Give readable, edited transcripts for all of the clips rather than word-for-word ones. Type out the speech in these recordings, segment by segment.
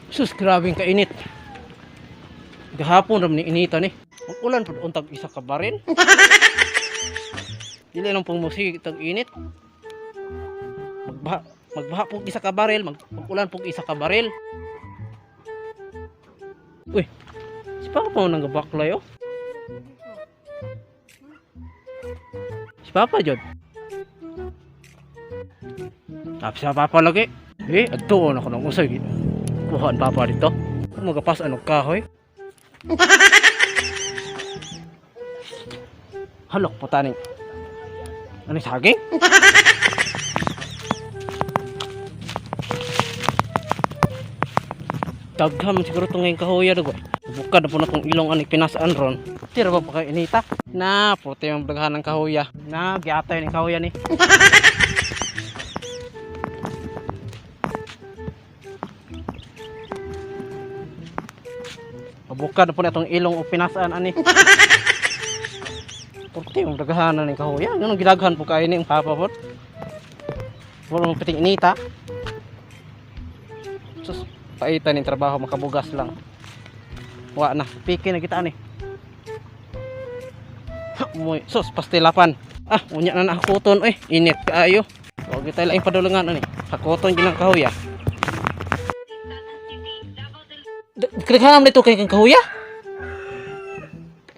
Sus, grabeng kainit. Gahapon ram ni inita ni. Mag-ulan pud untag isa ka baril. Dili nang pong musig tag init. Magbaha, magbaha pug isa ka baril, mag-ulan pug isa ka baril. Uy. Si Papa pa nang gabaklay oh. Si Papa jud. Tapos sa Papa lagi. Eh, adto na ko nang usay. Kuha ang Papa dito. Magapas anong kahoy. Halok po taning. Ano yung saging? Dagham siguro itong ngayong kahoya dugo. Bukad na po na itong ilong aning pinasaan ron. Tira ba pa kayo inita? Na, puti yung daghan ng kahoya. Na, giatay ni kahoya ni. Bukad na po na itong ilong o pinasaan ani. Puti yung daghan ng kahoya. Ganun gidaghan po kayo ni ang papa po. Wala mong piting inita. Sus, paitan yung trabaho, makabugas lang. Wa na, piki na kita ani. Ha, Moy, sus, pastilapan. Ah, unya na nahakuton oy, init kaayo. Wa gyud tayo laing padulungan ani. Hakuton gyud ang kahoya. Kadaghanan man dito kay kang kahoya.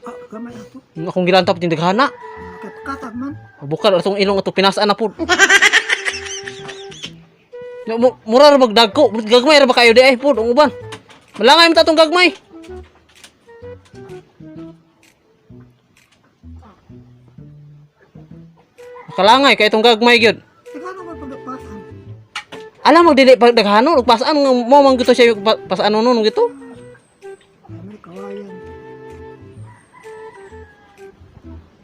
Ah, gamay ato. Akong gilantap din daghana. Kay katag man. Bukal atong ilong ato pinasaan na pud. Ya, mura ra magdagko, gagmay ra ba kayo di ay pud ang uban. Malangay man ta atong gagmay. Makalangay kay itong gagmay gyud. Tagano man pagpasan. Alam mo dili pag daghano ug pasaan nga mo man gito siya yung pasaan nun gito. Ay may kawayan.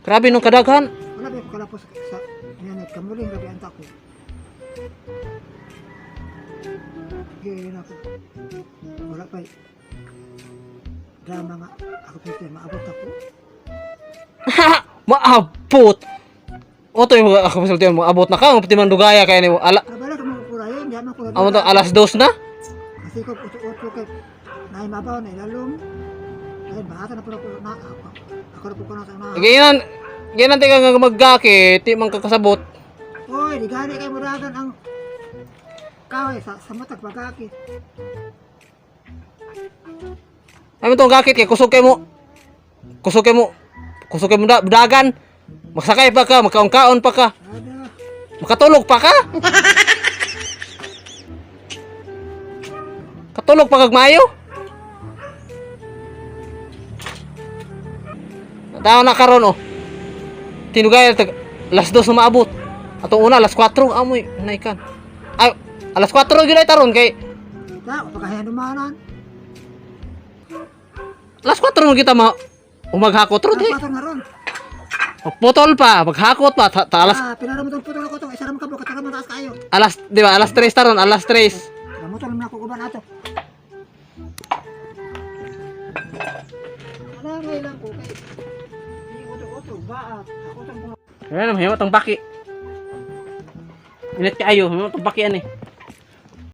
Grabe nung kadaghan. Wala ba kalapos sa yan at kamuling gabi ang tako. Gaya na ako. Wala pa drama nga ako pwede maabot ako. Maabot. Otoy mo ako masulti mo abot na ka, pati man dugaya kay nimo. Ala, Kabala ka mga kurayan, di man amo to alas 2 na. Kasi ko uto-uto kay naay mabaw na ilalom. Ay bahata na po ako na ako. Ako na po ko na sa una. Ganyan, ganyan tika nga maggaki, ti man kakasabot. Oy, di gani kay muragan ang kahoy sa matag pagaki. Ay mo tong gakit kay kusog kay mo. Kusog kay mo. Kusog kay mo da, dagan. Magsakay pa ka, magkaon-kaon pa ka, Ada. makatulog pa ka. Katulog pa kag maayo. Tao na karon oh. Tinugay tag alas 2 na maabot. Atong una alas 4 amoy naikan. Ay alas 4 gyud ay taron kay Ta, pagkahinumanan. alas 4 mo kita ma umaghakot ron eh. Alas 4 nga ron. Putol pa, maghakot pa ta, alas Ah, pinaramot ang putol ako to. Isa raman ka bukat raman taas kayo. alas di ba alas 3 taron, alas 3. Ramot naman ako uban ato. Ala ngay lang ko kay di uto-uto ba ako tong Ayan, mahimo tong baki. Init kaayo, mahimo tong baki ani.